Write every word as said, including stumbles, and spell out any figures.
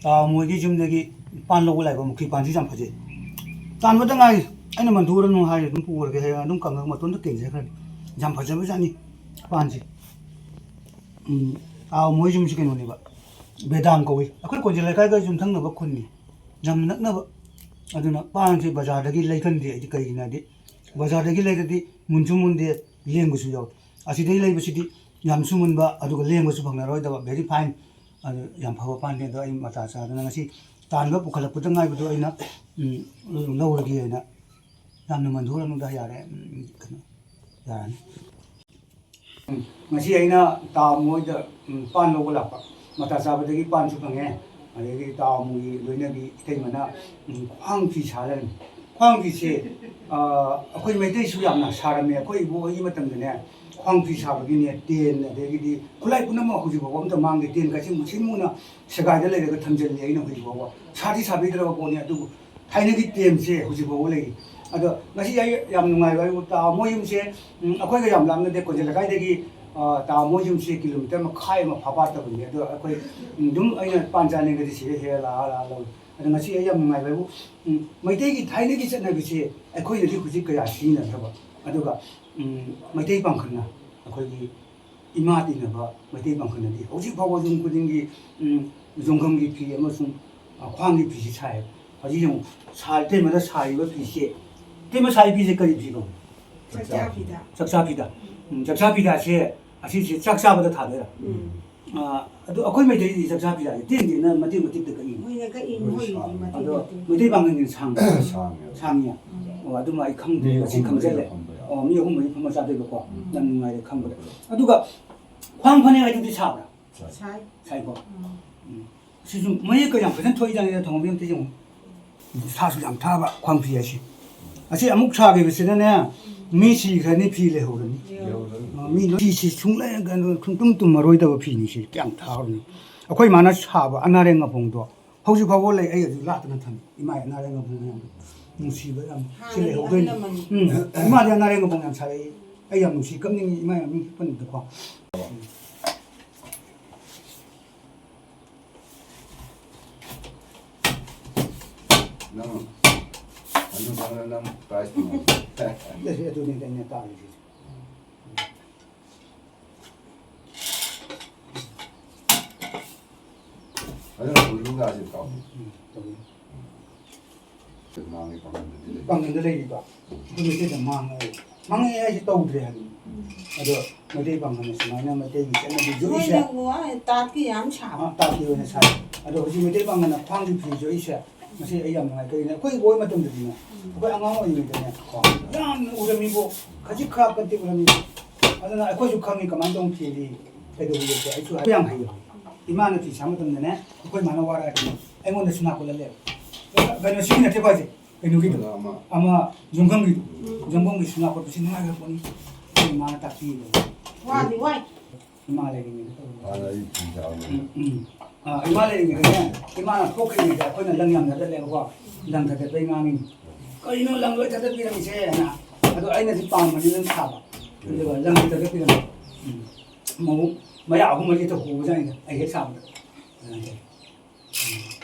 ꯇꯥ ꯃꯣꯏꯒꯤ ꯌꯨꯝꯗꯒꯤ ꯄꯥꯟ ꯂꯧꯕ ꯂꯥꯛꯏꯕ ꯃꯨꯈꯤ ꯄꯥꯟꯁꯤ ꯌꯥꯝ ꯐꯖꯩ꯫ ꯇꯥꯟꯕꯗ ꯉꯥꯏꯔꯤ꯫ ꯑꯩꯅ ꯃꯟꯊꯣꯛꯎꯔꯅꯨ ꯍꯥꯏꯔꯦ, ꯑꯗꯨꯝ ꯄꯨꯔꯒꯦ ꯍꯥꯏꯔꯒ ꯑꯗꯨꯝ ꯀꯪꯉꯒ ꯃꯇꯣꯟꯗ ꯀꯦꯟꯖꯈ꯭ꯔꯅꯤ꯫ ꯌꯥꯝ ꯐꯖꯕ ꯖꯥꯠꯅꯤ ꯄꯥꯟꯁꯦ꯫ ꯎꯝ, ꯇꯥ ꯃꯣꯏ ꯌꯨꯝꯁꯤ ꯀꯩꯅꯣꯅꯦꯕ, ꯕꯦꯗꯥꯝ ꯀꯧꯏ꯫ ꯑꯩꯈꯣꯏ ꯀꯣꯟꯖꯦꯜ ꯂꯩꯀꯥꯏꯒ ꯌꯨꯝꯊꯪꯅꯕ ꯈꯨꯟꯅꯤ, ꯌꯥꯝ ꯅꯛꯅꯕ꯫ ꯑꯗꯨꯅ ꯄꯥꯟꯁꯦ ꯕꯖꯥꯔꯗꯒꯤ ꯂꯩꯒꯟꯗꯦ ꯑꯩꯗꯤ꯫ ꯀꯩꯒꯤꯅꯣ ꯍꯥꯏꯗꯤ, ꯕꯖꯥꯔꯗꯒꯤ ꯂꯩꯔꯗꯤ ꯃꯨꯟꯁꯨ ꯃꯨꯟꯗꯦ, ꯂꯦꯡꯕꯁꯨ ꯌꯥꯎꯏ꯫ ꯑꯁꯤꯗꯒꯤ ꯂꯩꯕꯁꯤꯗꯤ ꯌꯥꯝꯁꯨ ꯃꯨꯟꯕ, ꯑꯗꯨꯒ ꯂꯦꯡꯕꯁꯨ ꯐꯪꯅꯔꯣꯏꯗꯕ, very fine꯫ ꯑꯗꯨ ꯌꯥꯝ ꯐꯕ ꯄꯥꯟꯅꯤ꯫ ꯑꯗꯣ ꯑꯩ ꯃꯇꯥ ꯆꯥꯗꯅ ꯉꯁꯤ ꯇꯥꯟꯕ ꯄꯨꯈꯠꯂꯛꯄꯗ ꯉꯥꯏꯕꯗꯣ ꯑꯩꯅ, ꯎꯝ, ꯂꯧꯔꯒꯦ ꯍꯥꯏꯅ꯫ ꯌꯥꯝꯅ ꯃꯟꯊꯣꯛꯂꯅꯨꯗ, ꯌꯥꯔꯦ꯫ ꯎꯝ, ꯀꯩꯅꯣ, ꯌꯥꯔꯅꯤ꯫ ꯎꯝ, ꯉꯁꯤ ꯑꯩꯅ ꯇꯥ ꯃꯣꯏꯗ, ꯎꯝ, ꯄꯥꯟ ꯂꯧꯕ ꯂꯥꯛꯄ꯫ ꯃꯇꯥ ꯆꯥꯕꯗꯒꯤ ꯄꯥꯟꯁꯨ ꯐꯪꯉꯦ꯫ ꯑꯗꯒꯤ ꯇꯥ ꯃꯣꯏꯒꯤ ꯂꯣꯏꯅꯕꯤ ꯏꯇꯩꯃꯅ, ꯎꯝ, ꯈ꯭ꯋꯥꯡ ꯐꯤ ꯁꯥ ꯂꯩꯔꯝꯃꯤ꯫ ꯈ꯭ꯋꯥꯡ ꯐꯤꯁꯦ, ꯑ, ꯑꯩꯈꯣꯏ ꯃꯩꯇꯩꯁꯨ ꯌꯥꯝꯅ ꯁꯥꯔꯝꯃꯦ꯫ ꯑꯩꯈꯣꯏ ꯏꯕꯣ ꯍꯣꯏꯒꯤ ꯃꯇꯝꯗꯅꯦ, ꯈ꯭ꯋꯥꯡ ꯐꯤ ꯁꯥꯕꯒꯤꯅꯦ, ꯇꯦꯟ, ꯑꯗꯒꯤꯗꯤ ꯈꯨꯠꯂꯥꯏ ꯄꯨꯝꯅꯃꯛ ꯍꯧꯖꯤꯛ ꯐꯥꯎꯕ ꯑꯝꯇ ꯃꯥꯡꯗꯦ꯫ ꯇꯦꯟ ꯀꯥꯏꯁꯦ ꯃꯨꯁꯤꯟ ꯃꯨꯅ ꯁꯦꯒꯥꯏꯗ ꯂꯩꯔꯒ ꯊꯝꯖꯤꯜꯂꯤ ꯑꯩꯅ ꯍꯧꯖꯤꯛ ꯐꯥꯎꯕ꯫ ꯁꯥꯗꯤ ꯁꯥꯕꯤꯗ꯭ꯔꯕ ꯄꯣꯠꯅꯤ, ꯑꯗꯨꯕꯨ ꯊꯥꯏꯅꯒꯤ ꯇꯦꯟꯁꯦ ꯍꯧꯖꯤꯛ ꯐꯥꯎꯕ ꯂꯩꯔꯤ꯫ ꯑꯗꯣ ꯉꯁꯤ ꯑꯩ ꯌꯥꯝ ꯅꯨꯡꯉꯥꯏꯕ ꯍꯥꯏꯕꯨ ꯇꯥ ꯃꯣꯏ ꯌꯨꯝꯁꯦ, ꯎꯝ, ꯑꯩꯈꯣꯏꯒ ꯌꯥꯝ ꯂꯥꯞꯅꯗꯦ, ꯀꯣꯟꯖꯦꯜ ꯂꯩꯀꯥꯏꯗꯒꯤ, ꯑ, ꯇꯥ ꯃꯣꯏ ꯌꯨꯝꯁꯦ ꯀꯤꯂꯣꯃꯤꯇꯔ ꯃꯈꯥꯏ ꯑꯃ ꯐꯥꯐꯥꯠꯇꯕꯅꯤ꯫ ꯑꯗꯣ ꯑꯩꯈꯣꯏ, ꯎꯝ, ꯑꯗꯨꯝ ꯑꯩꯅ ꯄꯥꯟ ꯆꯥꯅꯤꯡꯉꯗꯤ ꯁꯤꯗ ꯍꯦꯛꯑ ꯂꯥꯛꯑ, ꯂꯥꯛꯑ ꯂꯧꯏ꯫ ꯑꯗꯣ ꯉꯁꯤ ꯑꯩ ꯌꯥꯝ ꯅꯨꯡꯉꯥꯏꯕ ꯍꯥꯏꯕꯨ, ꯎꯝ, ꯃꯩꯇꯩꯒꯤ ꯊꯥꯏꯅꯒꯤ ꯆꯠꯅꯕꯤꯁꯦ ꯑꯩꯈꯣꯏꯅꯗꯤ ꯍꯧꯖꯤꯛ ꯀꯌꯥ ꯁꯤꯖꯤꯟꯅꯗ꯭ꯔꯕ, ꯑꯗꯨꯒ, ꯎꯝ, ꯃꯩꯇꯩ ꯄꯥꯡꯒꯜꯅ ꯑꯩꯈꯣꯏꯒꯤ ꯏꯃꯥ ꯇꯤꯟꯅꯕ ꯃꯩꯇꯩ ꯄꯥꯡꯒꯜꯅꯗꯤ ꯍꯧꯖꯤꯛ ꯐꯥꯎꯕ ꯌꯨꯝ ꯈꯨꯗꯤꯡꯒꯤ, ꯎꯝ, ꯖꯣꯡꯒꯝꯒꯤ ꯐꯤ ꯑꯃꯁꯨꯡ, ꯑ, ꯈ꯭ꯋꯥꯡꯒꯤ ꯐꯤꯁꯤ ꯁꯥꯏ꯫ ꯍꯧꯖꯤꯛ ꯌꯦꯡꯉꯨ, ꯁꯥ-, ꯏꯇꯩꯃꯅ ꯁꯥꯔꯤꯕ ꯐꯤꯁꯦ, ꯏꯇꯩꯃ ꯁꯥꯔꯤ ꯐꯤꯁꯦ ꯀꯔꯤ ꯐꯤꯅꯣ? ꯆꯥꯛꯆꯥ ꯐꯤꯗ꯫ ꯆꯥꯛꯆꯥ ꯐꯤꯗ꯫ ꯎꯝ, ꯆꯥꯛꯆꯥ ꯐꯤꯗꯥꯁꯦ ꯑꯁꯤꯁꯦ ꯆꯥꯛ ꯆꯥꯕꯗ ꯊꯥꯗꯣꯏꯔꯥ? ꯎꯝ꯫ ꯑ, ꯑꯗꯨ ꯑꯩꯈꯣꯏ ꯃꯩꯇꯩꯗꯤ ꯆꯥꯛꯆꯥ ꯐꯤꯗꯥꯁꯦ ꯇꯦꯟ ꯇꯦꯟꯅ ꯃꯇꯦꯛ ꯃꯇꯦꯛꯇ ꯀꯛꯏ꯫ ꯃꯣꯏꯅ ꯀꯛꯏ, ꯃꯣꯏ ꯃꯣꯏꯗꯤ ꯁꯥꯡ-, ꯃꯇꯦꯛ ꯑꯗꯣ ꯃꯇꯦꯛ꯫ ꯃꯩꯇꯩ ꯄꯥꯡꯒꯜꯒꯤꯅ ꯁꯥꯡꯕ꯫ ꯁꯥꯡꯉꯦꯕ꯫ ꯁꯥꯡꯉꯤ꯫ ꯎꯝ꯫ ꯑꯣ, ꯑꯗꯨꯃ ꯑꯩ ꯈꯪꯗꯦ, ꯃꯤ ꯉꯁꯤ ꯑꯍꯨꯝ ꯃꯔꯤ ꯈꯪꯖꯜꯂꯦ꯫ ꯐꯝꯕ ꯌꯥꯎ-, ꯑꯣ, ꯃꯤ ꯑꯍꯨꯝ ꯃꯔꯤ ꯐꯝꯃ ꯆꯥꯗꯣꯏꯕꯀꯣ꯫ ꯎꯝ꯫ ꯌꯥꯝ ꯅꯨꯡꯉꯥꯏꯔꯦ ꯈꯪꯕꯗ꯫ ꯑꯗꯨꯒ ꯈ꯭ꯋꯥꯡ ꯐꯅꯦꯛ ꯍꯥꯏꯗꯨꯗꯤ ꯁꯥꯕ꯭ꯔꯥ? ꯁꯥꯏ꯫ ꯁꯥꯏꯀꯣ? ꯎꯝ꯫ ꯎꯝ꯫ ꯁꯤꯁꯨ ꯃꯌꯦꯛꯀ ꯌꯥꯝ ꯐꯖꯅ ꯊꯣꯛꯏꯖꯥꯠꯅꯤꯗ, ꯊꯣꯡꯕꯤ ꯑꯝꯇ ꯌꯦꯡꯉꯨ꯫ ꯁꯥꯁꯨ ꯌꯥꯝ ꯊꯥꯕ ꯈ꯭ꯋꯥꯡ ꯐꯤ ꯍꯥꯏꯁꯦ꯫ ꯑꯁꯤ ꯑꯃꯨꯛ ꯁꯥꯈꯤꯕꯁꯤꯗꯅꯦ, ꯃꯤ ꯁꯤꯈ꯭ꯔꯅꯤ, ꯐꯤ ꯂꯩꯍꯧꯔꯅꯤ꯫ ꯂꯩꯍꯧꯔꯅꯤ꯫ ꯑ, ꯃꯤ ꯂꯣꯏ ꯁꯤ ꯁꯨꯡꯂꯩ ꯀꯩꯅꯣ ꯁꯨꯡꯇꯨꯝ ꯇꯨꯝꯃꯔꯣꯏꯗꯕ ꯐꯤꯅꯤ ꯁꯤ, ꯀꯌꯥꯝ ꯊꯥꯔꯨꯅꯤ꯫ ꯑꯩꯈꯣꯏ ꯃꯥꯅ ꯁꯥꯕ ꯑꯅꯥꯔꯦꯡ ꯃꯄꯣꯡꯗꯣ ꯍꯧꯖꯤꯛ ꯐꯥꯎꯕ ꯂꯩ, ꯑꯩ ꯍꯧꯖꯤꯛ ꯂꯥꯠꯇꯅ ꯊꯝꯃꯤ꯫ ꯏꯃꯥ ꯏꯅꯥꯔꯦ ꯉꯝꯕ ꯃꯌꯥꯝꯗꯣ ꯅꯨꯡꯁꯤꯕ ꯌꯥꯝ ꯁꯤ ꯍꯥꯟꯅꯒꯤ ꯂꯩꯍꯧꯗꯣꯏꯅꯤ꯫ ꯑꯍꯜ ꯂꯃꯟ꯫ ꯎꯝ, ꯏꯃꯥꯗꯤ ꯑꯅꯥꯔꯦ ꯉꯝꯕ ꯌꯥꯝ ꯁꯥꯔꯛꯏ꯫ ꯑꯩ ꯌꯥꯝ ꯅꯨꯡꯁꯤ, ꯀꯞꯅꯤꯡꯉꯤ ꯏꯃꯥ ꯌꯥꯝ ꯃꯤ ꯄꯟꯕꯗꯀꯣ꯫ ꯅꯪ ꯑꯗꯨ ꯈꯪꯅ ꯅꯪ ꯄ꯭ꯔꯥꯏꯖ ꯐꯪꯉꯣꯏ꯫ ꯑꯗꯨꯗꯤ ꯑꯗꯨꯅꯤ ꯑꯩꯅ ꯇꯥꯜꯂꯤꯁꯤꯁꯨ꯫ ꯑꯗꯨꯅ ꯍꯧꯖꯤꯛ ꯂꯥꯛꯑꯁꯤ ꯀꯥꯎ꯫ ꯎꯝ, ꯇꯧꯏ꯫ ꯃꯥꯡꯉꯤ ꯄꯥꯡꯒꯜꯗꯗꯤ ꯂꯩ꯫ ꯄꯥꯡꯒꯜꯗ ꯂꯩꯔꯤꯕ꯫ ꯑꯩꯈꯣꯏ ꯃꯩꯇꯩꯗ ꯃꯥꯡꯉꯦ꯫ ꯃꯥꯡꯉꯛꯑꯦ ꯍꯥꯏꯁꯦ ꯇꯧꯗ꯭ꯔꯦ ꯍꯥꯏꯕꯅꯤ꯫ ꯑꯗꯣ ꯃꯩꯇꯩ ꯄꯥꯡꯒꯜꯅ ꯁꯨꯃꯥꯏꯅ ꯃꯩꯇꯩꯒꯤ ꯆꯠꯅꯕꯤ ꯌꯣꯛꯏꯁꯦ꯫ ꯅꯣꯏꯅ ꯋꯥ ꯇꯥꯠꯀꯤ ꯌꯥꯝ ꯁꯥꯕ꯫ ꯑꯥ, ꯇꯥꯠꯀꯤ ꯑꯣꯏꯅ ꯁꯥꯏ꯫ ꯑꯗꯣ ꯍꯧꯖꯤꯛ ꯃꯩꯇꯩ ꯄꯥꯡꯒꯜꯅ ꯈ꯭ꯋꯥꯡꯒꯤ ꯐꯤ ꯌꯣꯛꯏꯁꯦ꯫ ꯃꯁꯤ ꯑꯩ ꯌꯥꯝ ꯅꯨꯡꯉꯥꯏ꯫ ꯀꯩꯒꯤꯅꯣ? ꯑꯩꯈꯣꯏ ꯏꯕꯣꯏ ꯃꯇꯝꯗꯗꯤꯅꯦ, ꯑꯩꯈꯣꯏ ꯑꯉꯥꯡ ꯑꯣꯏꯔꯤꯉꯩꯗꯅꯦ, ꯌꯥꯝꯅ ꯎꯔꯝꯃꯤꯕꯣ, ꯈꯖꯤꯛ ꯈꯔ ꯀꯟꯇꯦꯛ ꯎꯔꯝꯃꯤꯕꯣ꯫ ꯑꯗꯨꯅ ꯑꯩꯈꯣꯏꯁꯨ ꯈꯪꯉꯤ ꯀꯃꯥꯏꯅ ꯇꯧꯅ ꯐꯦꯜꯂꯤ, ꯀꯩꯗꯧꯕ ꯌꯦꯛꯁꯦ꯫ ꯑꯩꯁꯨ ꯌꯥꯝ ꯍꯩꯌꯦ꯫ ꯏꯃꯥꯅ ꯐꯤ ꯁꯥ ꯃꯇꯝꯗꯅꯦ, ꯑꯩꯈꯣꯏ ꯃꯥꯅ ꯋꯥꯔꯛꯑꯗꯤ ꯑꯩꯉꯣꯟꯗ ꯁꯨꯅꯥ ꯀꯣꯠꯍꯜꯂꯦꯕ꯫ ꯀꯩꯅꯣ, ꯁꯤꯒꯤ ꯅꯠꯇꯦꯀꯣ ꯍꯥꯏꯁꯦ, ꯀꯩꯅꯣꯒꯤꯗꯣ, ꯑꯃ, ꯑꯃ ꯌꯨꯝꯐꯝꯒꯤꯗꯣ, ꯌꯨꯝꯐꯝꯒꯤ ꯁꯨꯅꯥ ꯀꯣꯠꯄꯁꯤ ꯅꯨꯡꯉꯥꯏꯈ꯭ꯔ ꯄꯣꯠꯅꯤ꯫ ꯑꯩꯈꯣꯏ ꯏꯃꯥꯅ ꯇꯥꯛꯄꯤꯌꯦꯕ꯫ ꯋꯥꯗꯤ ꯋꯥꯏ꯫ ꯏꯃꯥ ꯂꯩꯔꯤꯉꯩꯗ ꯇꯧꯕꯅꯦ꯫ ꯍꯥꯟꯅ ꯑꯩ ꯐꯤ ꯁꯥꯕꯅꯦ꯫ ꯎꯝ, ꯎꯝ꯫ ꯑꯥ, ꯏꯃꯥ ꯂꯩꯔꯤꯉꯩꯗꯅꯦ, ꯏꯃꯥꯅ ꯊꯣꯛꯈ꯭ꯔꯤꯉꯩꯗ ꯑꯩꯈꯣꯏꯅ ꯂꯪ ꯌꯥꯝ ꯊꯥꯗꯠꯂꯦꯕꯀꯣ꯫ ꯂꯪ ꯊꯥꯗꯠꯄꯩ ꯉꯥꯡꯉꯤꯅꯤ꯫ "ꯀꯩꯅꯣ ꯂꯪ ꯂꯣꯏ ꯊꯥꯗꯠꯄꯤꯔꯝꯃꯤꯁꯦ?" ꯍꯥꯏꯅ꯫ ꯑꯗꯣ ꯑꯩꯅꯗꯤ ꯄꯥꯝꯕꯅꯤꯅ ꯑꯗꯨꯝ ꯁꯥꯕ꯫ ꯑꯗꯨꯒ ꯂꯪꯗꯤ ꯊꯥꯗꯠꯄꯤꯔꯝꯃꯦ꯫ ꯎꯝ꯫ ꯃꯕꯨꯛ ꯃꯌꯥ ꯑꯍꯨꯝ ꯃꯔꯤ ꯍꯦꯛꯇ ꯍꯣꯕꯖꯥꯠꯅꯤꯗ, ꯑꯩ ꯍꯦꯛ ꯁꯥꯕꯗ꯫ ꯑꯗꯨꯃꯥꯏꯅ ꯇꯧꯋꯤ꯫ ꯎꯝ꯫